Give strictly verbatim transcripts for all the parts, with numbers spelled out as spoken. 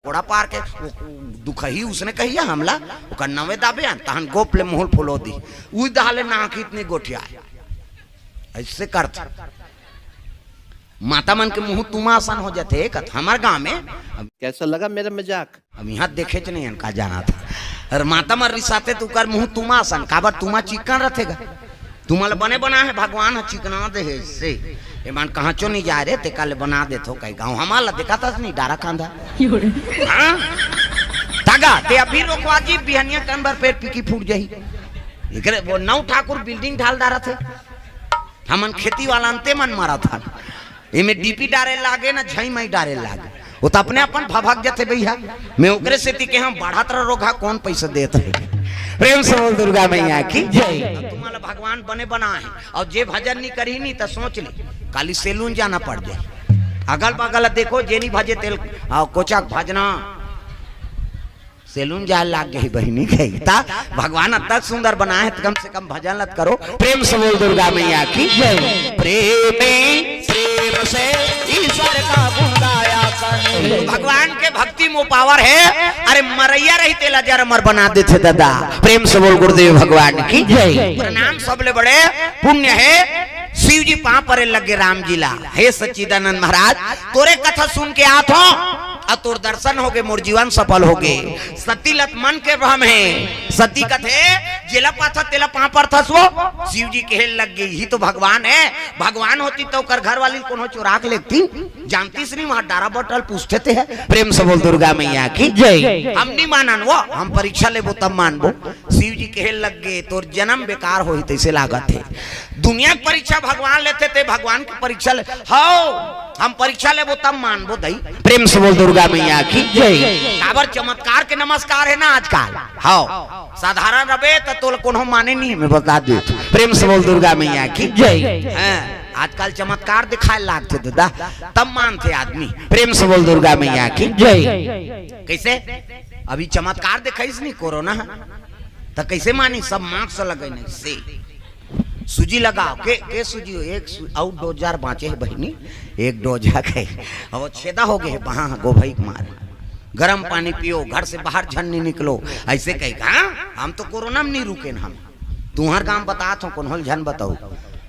कोड़ा पार के, वो दुखही उसने कहिया हमला, ओकर नवे दाबे आन, तहन गोप ले मुहूँ फुलो दी। उई दहा ले नाक इतनी गोठियाए। ऐसे करत। माता मन के मुहूँ तुमा असन हो जाथे, कत हमर गाँव में। अब कैसा लगा मेरा मजाक? अब यहाँ देखे च नहीं, इनका जाना था। अरे माता मन रिसाथे तो ओकर मुहूँ तुमा असन, काबर तुमा चिकन रथेगा। तुमन ल बने बना हे, भगवान ह चिकना दे हे से। ए मन कहाँ चो नहीं जाए रे, तेकर ले बना देथो कई गाँव। हमर ला देखा था नहीं, डारा खांधा। हाँ? तागा, ते अभी रोकवा जी, बिहनिया कन भर पेट पीकी फूट जाही। एकरे वो नौ ठाकुर building ढाल डारत हे। हमन खेती वाला अंते मन मारत हन। एमे डीपी डारे लागे ना, झई मई डारे लागे। वो तो अपने अपन भभक जथे भैया। मैं ओकरे सेती के हम बढ़त रह रोगहा, कौन पैसा देत हे? प्रेम से बोल दुर्गा मैया की जय। तुमन ला भगवान बने बना हे, और जे भजन नहीं करी नहीं तो सोच ले, काली सैलून जाना पड़ जाए। अगल बगल देखो, जे नहीं भजे तेल, आ, कोचा भजना। सैलून जाए लाग गई बहिनी गई। ता भगवान अतक सुंदर बनाए हे, त कम से कम भजन लत करो। प्रेम से बोल दुर्गा मैया की जय। प्रेम, प्रेम से ईश्वर का गुण गाया कर। भगवान के भक्ति में पावर हे। अरे मरैया रही तेला जर अमर बना देथे दादा। प्रेम से बोल गुरुदेव भगवान की जय। प्रणाम सबले बड़े पुण्य हे। शिव जी पाँव परे लगे राम जी ला, हे सच्चिदानंद महाराज, तोरे कथा सुन के आत हो, अउ तोर दर्शन होगे, मोर जीवन सफल होगे। सती लत मन के भ्रम हे। सती कथे, जेला पाथस तेला पाँव परथस वो। शिव जी कहे लग गई, ही तो भगवान हे। भगवान होती तो ओकर घर वाली कोनो चोरा के लेगती। जानतीस नहीं, वहाँ डारा बटल पूछते थे। प्रेम से बोल दुर्गा मैया की जय। हम नहीं मानन वो, हम परीक्षा लेबो तब मानबो। शिव जी कहे लग गए, तोर जन्म बेकार होही तैसे लागत हे। दुनिया के परीक्षा भगवान लेथे, ते भगवान के परीक्षा ले। हौ, हम परीक्षा लेबो तब मानबो दई। प्रेम से बोल दुर्गा मैया की जय। काबर चमत्कार के नमस्कार हे ना आजकल। हौ, साधारण रबे त तोला कोनो माने नहीं, मैं बता दे। प्रेम से बोल दुर्गा मैया की जय। हाँ, आजकल चमत्कार दिखाए लागथे दादा, तब मानथे आदमी। प्रेम से बोल दुर्गा मैया की जय। कैसे? अभी चमत्कार दिखाइस नहीं कोरोना, त कैसे मानी? सब मास्क लगे नहीं से। सूजी लगाओ, के, के सूजी हो? एक सू-, आउट डोज जार बाँचे हे बहिनी, एक डोज आ गए। अब वो छेदा हो गए हे, वहाँ गोभई के मारे। गरम पानी पियो, घर से बाहर झन नहीं निकलो, ऐसे कहे। हाँ, हम तो कोरोना में नहीं रुके न हम। तुम्हार गाँव बतात हो, कोनो ल झन बताओ,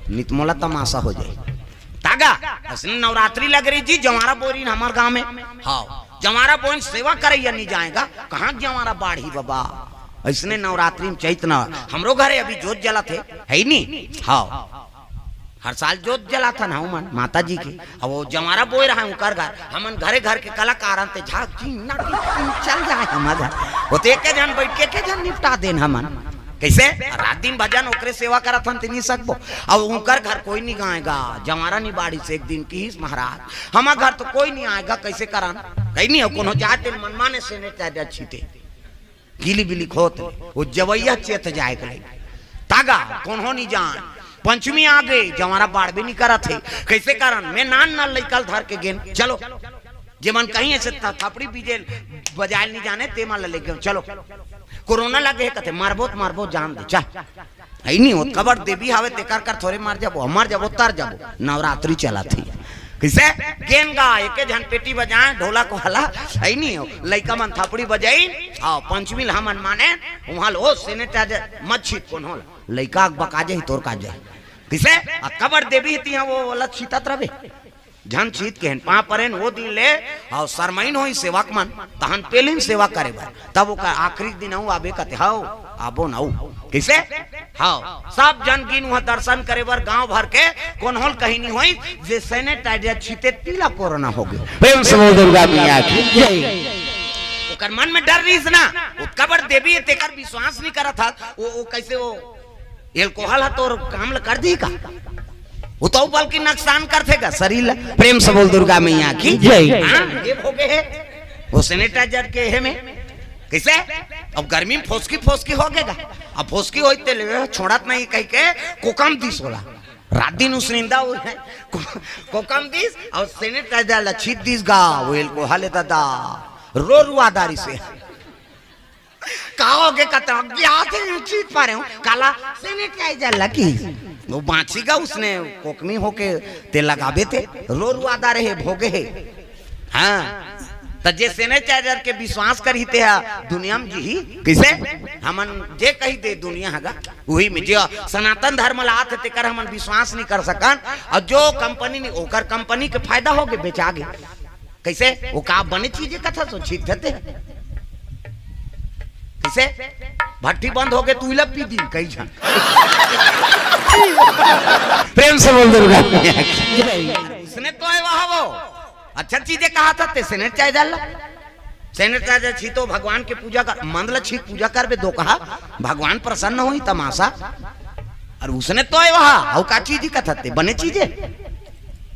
नित मोला तमाशा हो जाए। तागा, असली नवरात्रि लग रही जी, जवारा बोरिन हमार गाँव में। हाँ, जवारा बोरिन सेवा करैया नहीं जाएगा, कहाँ जवारा बाढ़ी बाबा? ऐसने नवरात्रि में चैत न, हमरो घरे अभी जोत जलत हे, है ही नहीं? हाँ, हर साल जोत जलाथन हमन माता जी के। अब वो जवारा बोए रहा उनकर घर, हमन घरे घर के कलाकार अंते झाक चिन्ना की चल जाए हमर घर। वो तो एक झन बैठ के, एक झन निपटा देन हमन। कैसे? रात दिन भजन ओकरे सेवा करत हन, ते नहीं सकबो। अब उनकर घर कोई नहीं गाएगा, जवारा नहीं बाड़ी से एक दिन किहिस महाराज, हमर घर तो कोई नहीं आएगा, कैसे करन? कहीं नहीं हो, कोनो जाते मनमाने से नहीं चाहे अच्छी ते। गिली बिली खोत ले, वो जवैया चेत जाए के लगे। तागा, कोनो नहीं जान। पंचमी आ गए, जवारा बाढ़बे नहीं करत हे। कैसे करन? मैं नान नान लइका ल धर के गेन। चलो, जे मन कहीं ऐसे थ-, थपड़ी बीजे बजाए नहीं जाने, ते मन ल ले गेन। चलो, कोरोना लगे हे, कथे, "मारबो त मारबो, जान दे, चल।" है नहीं होत, कबर देवी हावे, तेकर कर थोरे मार जाबो, हम मर जाबो, तर जाबो, नवरात्रि चला थी। किसे? गेन गा, एके झन पेटी बजाए, ढोलक वाला, है नहीं हो, लइका मन थपड़ी बजाई, हाँ, पंचमी ल हमन माने, वहाँ लो, sanitizer मत छीत, कोनो ला, लइका के बका जाही, तोर का जाही। किसे? आ कबर देवी हती, हाँ, वो वाला छीतत रहे। झन छीत के हन, पाँव परेन, वो दिन ले, अउ सरमइन होई सेवक मन, तहन पेलिन सेवा करे बर। तब ओकर आखिरी दिन अउ आबे कथे, "हौ, आबो न अउ।" किसे? हौ, सब जन गिन उहाँ दर्शन करे बर गांव भर के, कोनो ल कहीं नहीं होई, जे sanitizer छीते तिला कोरोना हो गए। प्रेम से बोल दुर्गा मैया की जय। ओकर मन में डर रहीस ना, वो कबर देवी हे, तेकर विश्वास नहीं करत हस, वो, वो कैसे वो alcohol ह तोर काम ल कर दी का? वो तो बल्कि नुकसान करथे का शरीर ल। प्रेम से बोल दुर्गा मैया की जय। हाँ, ये हो गए हे। वो sanitizer के हे में। कैसे? अब गर्मी में फोसकी फोसकी हो गएगा। अब फोसकी होई ते ले छोड़त नहीं कह के कोकम दिस होला। रात दिन उसने निंदा हुआ है। को-, कोकम दिस अउ sanitizer ल छीत दिस गा। वो alcohol हे दादा। रो रुआदारी से। का हो गे कतरा? गया थे छीत पा रहे हूँ। काला sanitizer लगी। वो बाँची गा उसने कोकमी होके ते लगाबे ते। रो रुआदा रहे भोगे हे। हाँ। त जे sanitizer के विश्वास करही, ते ह दुनिया म जीही। कइसे? हमन जे कही दे दुनिया ह गा, उही में जे सनातन धर्म ला आथे, तेकर हमन विश्वास नइ कर सकन। अउ जो कंपनी नइ, ओकर कंपनी के फायदा होगे, बेचा गे। कइसे? ओ का बने चीज हे कथस, ओ छींक देथे। कइसे? भट्ठी बंद होगे, त उही ला पी दिन कई झन। प्रेम से बोल दुर्गा मैया की। अइसने तो हे वह वो। अच्छा चीज हे कहाथस ते sanitizer ला। Sanitizer छींचो, भगवान के पूजा कर, मंद ला छींच पूजा करबे, दोकहा, भगवान प्रसन्न होही, तमाशा। अउ अइसने तो हे वह, अउ का चीज हे कथस ते, बने चीज हे।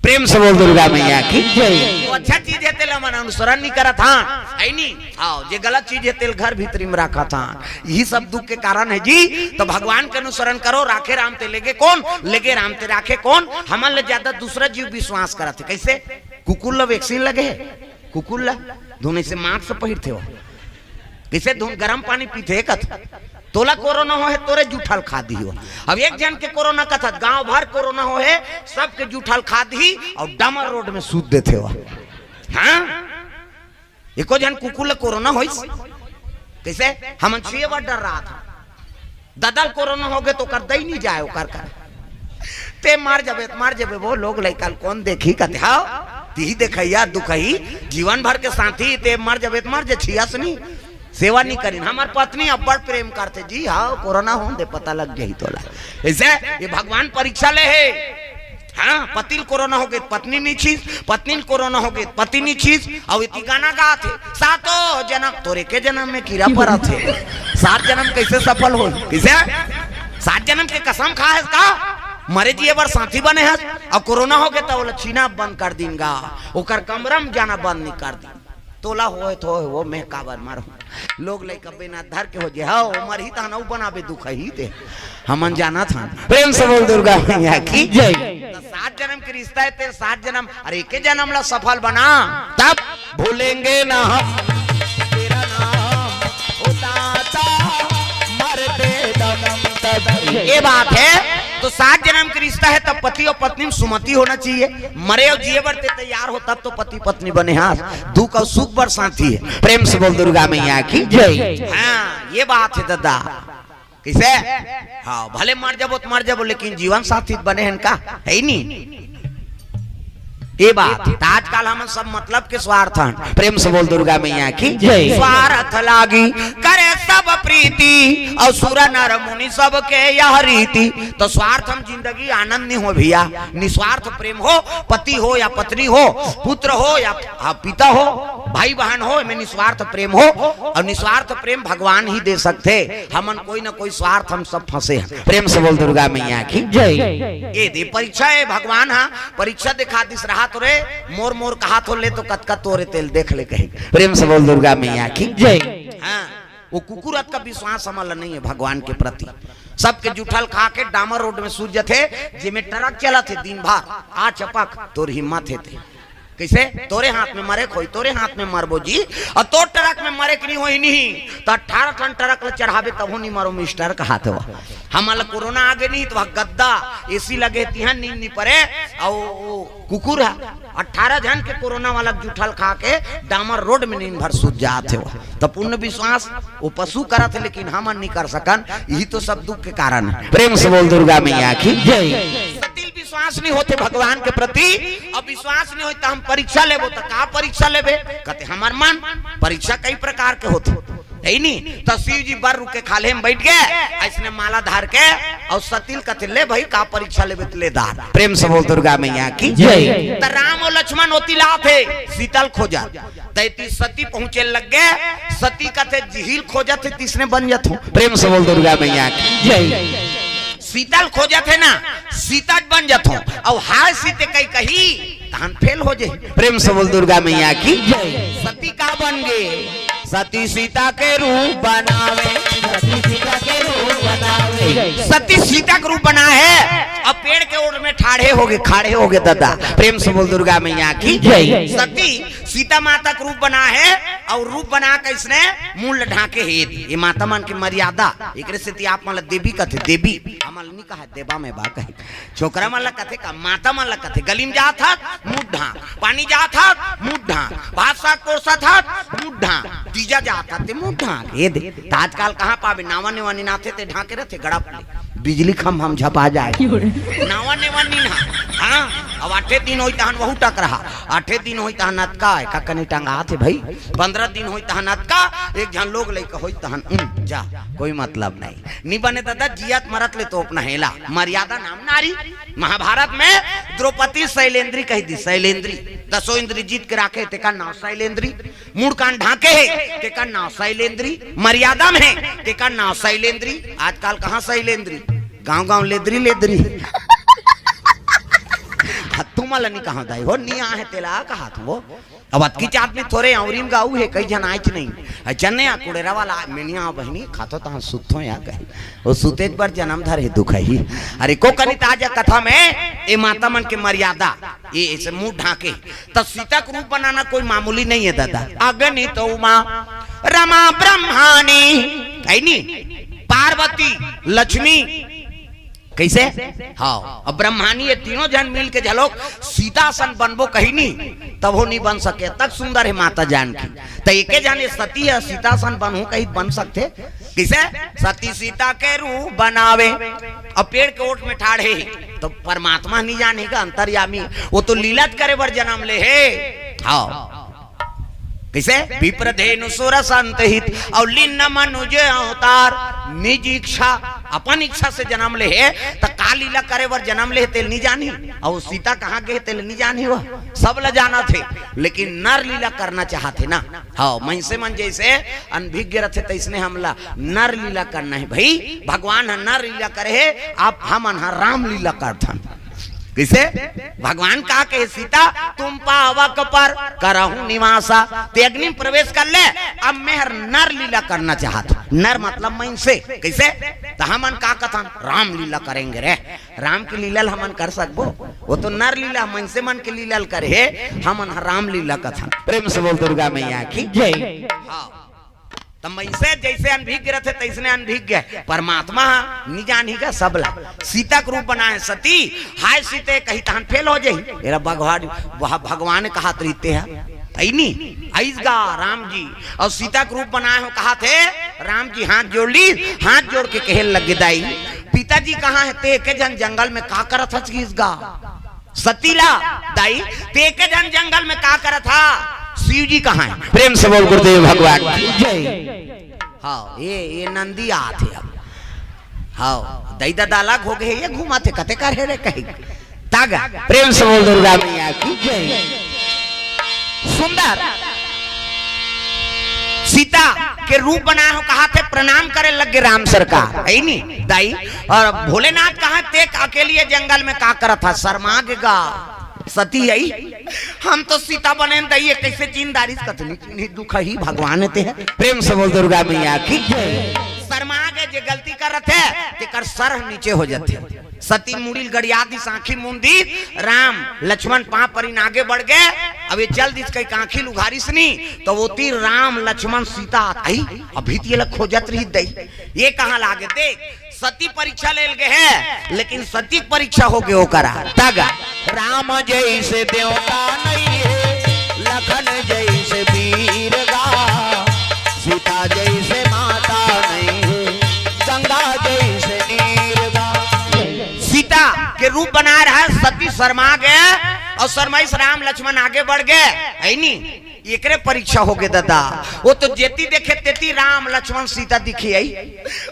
प्रेम से बोल दुर्गा मैया की जय। तो अच्छा चीज हे, तेला हमन अनुसरण नइ करत हन, हे नी? हाँ, जे गलत चीज हे, तेला घर भीतरी में रखत हन। इही सब दुख के कारण हे जी। त भगवान के अनुसरण करो, राखे राम ते लेगे कोन, लेगे राम ते राखे कोन। हमन ले ज्यादा दूसरा जीव विश्वास करत हे। कइसे? कुकुर ला vaccine लगे हे, कुकुर ला धुन से mask पहिरथे हो। कइसे धुन गरम पानी पीथे कथस, तोला कोरोना होहे, तोरे जूठा ल खा दिही हो। अब एक झन के कोरोना कथस, गांव भर कोरोना होहे, सबके जूठा ल खा दिही अउ डामर रोड में सूत देथे हो। हाँ, एको झन कुकुर ल कोरोना होइस? कइसे? हमन छुए बर डर्रात हन। ददा ल कोरोना होगे त ओकर दई नइ जाय ओकर कर। ते मर जबे, मर जबे, वो लोग लइका ल कोन देखही कथे, हाँ? तिही देखइया दुखही, जीवन भर के साथी, ते मर जबे त मर जे, छियस नइ, सेवा नइ करिन। हमर पत्नी अब्बड़ प्रेम करथे जी, हाँ, कोरोना होन दे, पता लग जाही तोला। अइसे ये भगवान परीक्षा ले हे। हाँ, पति ल कोरोना होगे त पत्नी नइ छींच, पत्नी ल कोरोना होगे त पति नइ छींच, अउ एती गाना गाथे, सातों जनम, तोर एके जनम में कीरा परत हे, सात जनम कइसे सफल होही? कइसे? सात जनम के कसम खाय हस का? मरे जिए बर साथी बने हस, अउ कोरोना होगे त ओला छींचना बंद कर दिन गा, ओकर कमरा में जाना बंद नइ कर दिन। तोला होय त होय, वो में काबर मरहूं। लोग लइका बेना धर के हो जे, हव, मरही तहन अउ बनाबे दुखही ते। हमन जानत हन। प्रेम से बोल दुर्गा मैया की जय। त सात जनम के रिश्ता हे, ते सात जनम, अरे एके जनम ला सफल बना, तब भूलेंगे ना हम तेरा नाम, ओ दाता, मरते दम तक। ये बात हे, तो सात जनम के रिश्ता हे, तब पति अउ पत्नी में सुमति होना चाहिए। मरे अउ जिए बर ते तैयार हो, तब तो पति पत्नी बने हस। दुख अउ सुख बर साथी हे। प्रेम से बोल दुर्गा मैया की जय। हाँ, ये बात हे ददा। कइसे? हाँ, भले मर जबो त मर जबो, लेकिन जीवन साथी त बने हन का, हे नी? ये बात। त आजकल हमन सब मतलब के स्वार्थ हन। प्रेम से बोल दुर्गा मैया की जय। स्वार्थ लागी करे सब प्रीति, अउ सुर नर मुनि सबके यह रीति। त स्वार्थ म जिंदगी आनंद नइ हो भइया, निस्वार्थ प्रेम हो, पति हो या पत्नी हो, पुत्र हो या, हाँ, पिता हो, भाई बहन हो, एमे निस्वार्थ प्रेम हो, अउ निस्वार्थ प्रेम भगवान ही दे सकथे। हमन कोई ना कोई स्वार्थ, हम सब फंसे हन। प्रेम से बोल दुर्गा मैया की जय। ये दे परीक्षा हे, भगवान हा परीक्षा देखा दिस रहा तो रे, मोर मोर कहा तो ले तो कतका तोरे तेल देख ले कहे। प्रेम से बोल दुर्गा मैया की जय। हाँ, वो कुकुर अतका विश्वास हमन ला नइ हे भगवान के प्रति। सबके जूठा ल खा के डामर रोड में सूत जथे, जेमे ट्रक चलत हे दिन भर, आ चपक तोर हिम्मत हे ते। कइसे? तोरे हाथ में मरे खोई, तोरे हाथ में मरबो जी। अउ तोर ट्रक में मरे के नइ होही नहीं, त अठारह ठन ट्रक ल चढ़ाबे तभो नइ मरो मिस्टर, कहाथे वो। हमन ल कोरोना आगे नहीं त वह गद्दा, एसी लगे, तिहां नींद नइ परे। अउ वो कुकुर ह अठारह झन के कोरोना वाला जूठा ल खा के डामर रोड में नींद भर सूत जात हे वो। त पूर्ण विश्वास वो पशु करत हे, लेकिन हमन नइ कर सकन। इही तो सब दुख के कारण हे। प्रेम से बोल दुर्गा मैया की जय। सती ल विश्वास नइ होथे भगवान के प्रति, अउ विश्वास नइ होय त हम परीक्षा लेबो, त का परीक्षा लेबे? कथे हमर मन। परीक्षा कई प्रकार के होथे, हे नी? त शिव जी बर रुख के खाल्हे में बइठ गे, अइसने माला धर के, अउ सती ल कथे, ले भई, का परीक्षा लेबे त ले धर। प्रेम से बोल दुर्गा मैया की जय। त राम अउ लक्ष्मण ओती ल आथे, सीता ल खोजत। त एती सती पहुंचे लग गे, सती कथे, जिही ल खोजत हे, तइसने बन जथंव। प्रेम से बोल दुर्गा मैया की जय। सीता ल खोजत हे ना, सीता बन जथंव। अउ हाय सीते कई कही, तहन फेल हो जाही। प्रेम से बोल दुर्गा मैया की जय। सती का बन गे? सती सीता के रूप बनावे। सती सीता के रूप बनावे। सती सीता के रूप बना है। अब पेड़ के ओट में ठाढ़े होगे, खाड़े होगे दादा। प्रेम से बोल दुर्गा मैया की जय। सती सीता माता के रूप बना है। और रूप बना के इसने मुंह ल ढांके हे। ये माता मन के मर्यादा, एकरे सेती आप मन ल देवी कथे, देवी। हमन ल नी कहा देवा में बा कहे। छोकरा मन ला कथे का, माता मन ला कथे, गली में जात हस, मुंह ढांक, पानी जात हस, मुंह ढांक, भात साग परोसत हस, मुंह ढांक, तीजा जात हस, ते मुंह ढांक। ये दे, त आजकल कहाँ पाबे, नावा नेवा निनाथे ते ढांके रथे, गड़प ले, बिजली खंभा में झपा जाए। नावा नेवा निना, हाँ, अब आठे दिन होई तहन वहू टकरहा, आठे दिन होई तहन अतका, का कनी टंगाथे भाई, पंद्रह दिन होई तहन अतका, एक झन लोग लइका होई तहन, उम, जा, कोई मतलब नहीं। नी बने दादा, जियत मरत ले तोपना हे ला। मर्यादा नाम नारी। महाभारत में द्रौपदी शैलेंद्री कहि दिस, शैलेंद्री। दसों इंद्री जीत के राखे, तेकर नाव शैलेंद्री। मुड़ कान ढांके हे, तेकर नाव शैलेंद्री। मर्यादा में हे, तेकर नाव शैलेंद्री। आजकल कहाँ शैलेंद्री? गांव गांव लेदरी लेदरी। तुमन ला नी कहा दाई हो, नी आहे तेला कहा तू हो। अब अतकीच आदमी थोरे अंवरी म गाऊ हे, कई झन आइच नहीं। अ, जन्ने आ कुड़ेरा वाला, मेनिया बहिनी, खाथो तहाँ सुतथो या कही। वो सुतेच बर जनम धरे दुखही। अरे को कनी ताजा कथा में, ए माता मन के मर्यादा, ए ऐसे मुंह ढांके। त सीता के रूप बनाना कोई मामूली नहीं है दादा। अगणित उमा, रमा ब्रह्माणी, है नी? पार्वती, लक्ष्मी, कइसे? हाँ, अब ब्रह्मानी ये तीनों झन मिल के झलोक सीता असन बनबो कही नी, तभो नी बन सके। तक सुंदर हे माता जानकी। त एके झन ये सती हे, सीता असन बनहूं कही बन सकथे? कइसे? सती सीता के रूप बनावे, अब पेड़ के ओट में ठाढ़े हे, त परमात्मा नी जाने का अंतर्यामी, वो तो लीला करे बर जनम ले हे। हाँ। कइसे? विप्रधेनु सुर संत हित, अउ लीन मनुज अवतार। निज इच्छा, अपन इच्छा से जनम ले हे, त का लीला करे बर जनम ले हे, तेल नी जानही। अउ सीता कहाँ गे हे, तेल नी जानही, वह सब ला जानत हे, लेकिन नर लीला करना चाहत हे ना। हाँ, मइनसे मन जइसे अनभिज्ञ रथे, तइसने हमला नर लीला करना हे भाई। भगवान ह नर लीला करे हे, आप हमन ह राम लीला करथन। कइसे? भगवान का कहे, सीता तुम पावक पर करहु निवासा, ते अग्नि में प्रवेश कर ले, अब मैं हर नर लीला करना चाहत हूँ। नर मतलब मइनसे। कइसे? त हमन का कथन, राम लीला करेंगे रे। राम की लीला ल हमन कर सकबो? वो तो नर लीला, मइनसे मन के लीला ल करे हे, हमन ह राम लीला कथन। प्रेम से बोल दुर्गा मैया की जय। हाँ। त मइनसे जइसे अनभिज्ञ रथे, तइसने अनभिज्ञ हे। परमात्मा ह नी जानही का सबला। सीता के रूप बनाए सती, हाय सीते कही तहन फेल हो जाही। एला भगवान, वह भगवान कहत रहिते हे। अइनी, अइस गा राम जी। अउ सीता के रूप बनाए हो कहत हे, राम जी हाथ जोड़ ली, हाथ जोड़ के कहे लगे, दाई, पिताजी कहाँ हे? ते एके झन जंगल में का करत हस गिस गा? सती ला, दाई, ते एके झन जंगल में का करत हा? शिव जी कहाँ हे? प्रेम से बोल गुरुदेव भगवान की जय। हाँ, ये, ये नंदी आत हे अब। हाँ, दाई ददा अलग हो गए, ये घूमत हे, कते कर हे रे कही। तागा, प्रेम से बोल दुर्गा मैया की जय। सुंदर सीता के रूप बनाए हो कहत हे, प्रणाम करे लग गे राम सरकार, है नी दाई? अउ भोलेनाथ कहाँ, ते अकेली ये जंगल में का करत हा? शर्मा गे गा। सती आई, हम तो सीता बनेन दाई, ये कइसे चिन्ह डारिस? कथनी चिन्ही दुखही भगवान ते हे। प्रेम से बोल दुर्गा मैया की जय। शर्मा गे, जे गलती करत हे, तेकर सर नीचे हो जाथे। सती मुड़ी ल गड़िया दिस, आँखी मूंद दिस, राम लक्ष्मण पाँव परिन आगे बढ़ गे। अब ये चल दिस कहिके आँखी ल उघारिस नी, त वो तीर राम लक्ष्मण सीता आत, आई, अभी त ये ला खोजत रही दई, ये कहाँ लागे? देख, सती परीक्षा ले गे हे, लेकिन सती के परीक्षा हो गे ओकरा। तग राम जइसे देवता नहीं हे, लखन जइसे वीर गा, सीता जइसे माता नहीं हे, गंगा जइसे नीर गा। सीता के रूप बनाए रहा, सती शर्मा गे अउ शर्माइस राम लक्ष्मण आगे बढ़ गे, है नी? एकरे परीक्षा हो गे ददा। वो तो जेती देखे तेती राम लक्ष्मण सीता दिखे आई।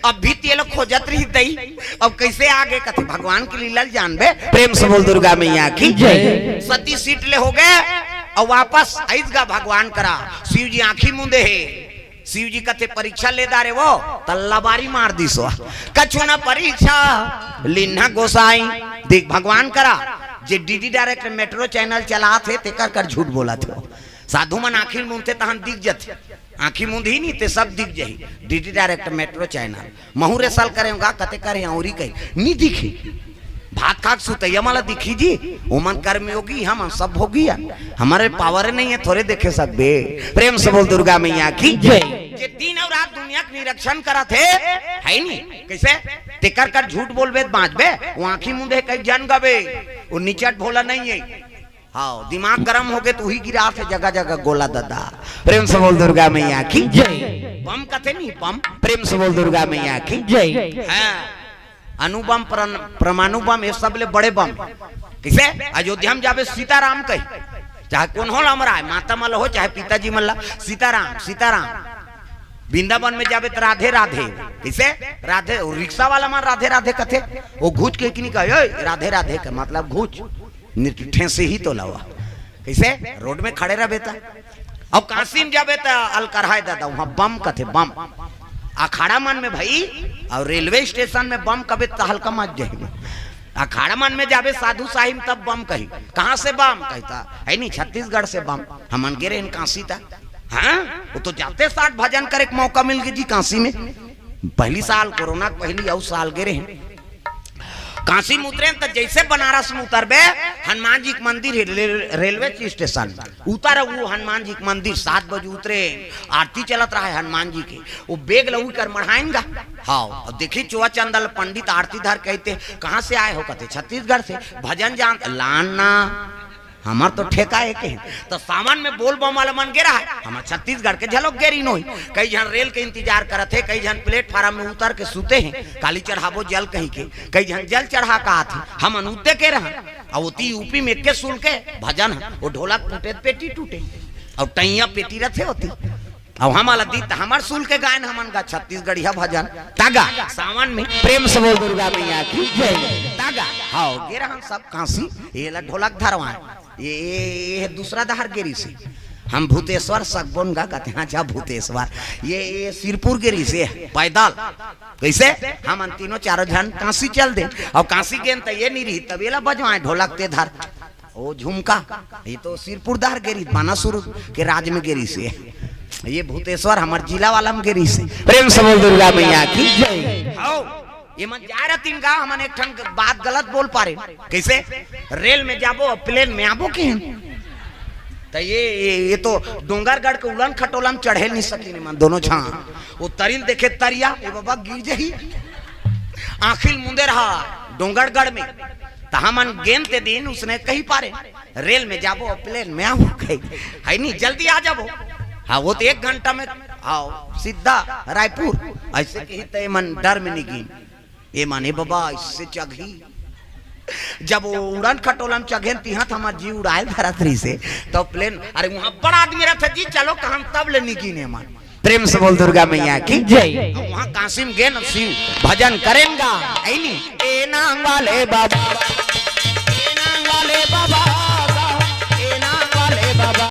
अब भी तेला खोजत रही दई, अब कइसे आगे? कथे भगवान के लीला ल जानबे। प्रेम से बोल दुर्गा मैया की जय। सती सीट ले हो गे अउ वापस आइस गा भगवान करा। शिव जी आँखी मूंदे हे। शिव जी कथे परीक्षा ले डारे वो, त लबारी मार दिस वो। कछु न परीक्षा लीन्हा गोसाई। देख भगवान करा, जे डीडी डायरेक्ट मेट्रो चैनल चलात हे, तेकर कर झूठ बोलत हे। साधु मन आँखी मूंदथे तहन दिख जथे, आँखी मूंदही नहीं ते सब दिख जही। DD direct metro channel. महू रे साल करे होगा, कते करे हैं औरी कही नहीं दिखी। भात खाक सुतैया मला दिखी जी, ओमन कर्मयोगी, हमन सब भोगी हन। हमर पावर नहीं है थोरे देखे सकबे। प्रेम से बोल दुर्गा मैया की जय। जे दिन और रात दुनिया के निरीक्षण करत हे, है नी? कैसे? तेकर कर झूठ बोलबे त बाँचबे, वो आँखी मूंदे कई जन गबे, वो निचट भोला नहीं है। हाँ, दिमाग गरम होगे त उही गिरात हे जगह जगह गोला दादा। प्रेम से बोल दुर्गा मैया की जय। बम कथे नहीं बम, प्रेम से बोल दुर्गा मैया की जय। हाँ, अणु बम, परन-, परमाणु बम, ये सब ले बड़े बम। किसे? अयोध्या में जाबे सीताराम कही, चाहे कोनो ल अमराय, माता मन ल हो चाहे पिताजी मन ल, सीताराम सीताराम। वृंदावन में जाबे त राधे राधे। किसे? राधे। वो रिक्शा वाला मन राधे राधे कथे, वो घूच के कि नहीं कहे, "ओए, राधे राधे" के मतलब घूच। नित ठेंसे ही तो लावा। कैसे? रोड में खड़े रहबे त। अब काशी में जाबे त अलकरहाय दादा, वहाँ बम कथे, बम। अखाड़ा मन में भाई, और रेलवे स्टेशन में बम कबे त हल्का मत जाए। अखाड़ा मन में जाबे साधु साहिब तब बम कही। कहाँ से बम कहता? है नहीं, छत्तीसगढ़ से बम। हमन गे रहेन काशी त। हाँ, वो तो जाते साठ भजन करे के मौका मिल गई जी काशी में। पहली साल कोरोना के पहली, अउ साल गे रहेन। काशी में उतरेन त जैसे बनारस में उतरबे, हनुमान जी के मंदिर हे, रेल-, रेलवे स्टेशन। उतर, वो हनुमान जी के मंदिर, सात बजे उतरे, आरती चलत रहा है हनुमान जी के। वो बेग लहू कर मढ़ाएंगा। हाँ, और देखी चोआ चंदल पंडित आरती धर कहते, "कहाँ से आए हो?" कहते, "छत्तीसगढ़ से।" "भजन जान लाना।" हमर तो ठेका है के। तो सावन में बोल बम वाला मन गे रहा है, हमर छत्तीसगढ़ के झलक गे रही नोही। कई झन रेल के इंतजार करत हे, कई झन प्लेटफार्म में उतर के सुते हैं, काली चढ़ाबो जल कही के, कई झन जल चढ़ा का आथे, हमन उते के रहा। और ओती यूपी में एके सुन के भजन है, वो ढोलक टूटे त पेटी टूटे, और टैया पेटी रथे होती। अब हमला दी त हमर सुल के गायन हमन गा छत्तीसगढ़िया भजन। तागा सावन में प्रेम से बोल दुर्गा मैया की जय। तागा हाँ, गे रहन सब काशी, ये ला ढोलक धरवाए। ये, ये, ये दूसरा डहर गे रिहिसे। हम भूतेश्वर सकबोन गा कहते हैं, अच्छा भूतेश्वर। ये, ये सिरपुर गे रिहिसे पैदल। कैसे? हमन तीनों चारों झन काशी चल दे। और काशी गेन त ये नहीं रही, तब ये ला बजवाए ढोलक ते धर। ओ झुमका, ये तो सिरपुर डहर गे रही, बानासुर के राज में गे रिहिसे। ये भूतेश्वर हमर जिला वाला में गे रिहिसे। प्रेम से बोल दुर्गा मैया की जय। हौ, ये मन जा रहतिन गा, हमन एक ठन बात गलत बोल पारे। कैसे? रेल में जाबो, प्लेन में आबो के? त ये, ये, ये तो डोंगरगढ़ के उलन खटोला में चढ़े नहीं सकिन मन दोनों झन। वो तरिल देखे तरिया, ए बाबा गिर जही। आँखी ल मुंदे रहा डोंगरगढ़ में। त हमन गेन ते दिन उसने कही पारे, रेल में जाबो, प्लेन में आबो कही। है नहीं, जल्दी आ जाबो। हाँ, वो तो एक घंटा में, हाँ, सीधा रायपुर। ऐसे कही त ये मन डर में नहीं गिन। ये मन, ए बाबा, इससे चघही। जब वो उड़न खटोला में चघेन तिहाँ त हमर जी उड़ायल धरत रहिसे, तो प्लेन, अरे वहाँ बड़ा आदमी रहता जी, चलो कहन तब ले नहीं गिने मन। प्रेम से बोल दुर्गा मैया की जय। अब वहाँ काशी में गेन शिव भजन करेन गा, ऐनी। ए नांग वाले बाबा, ए नांग वाले बाबा,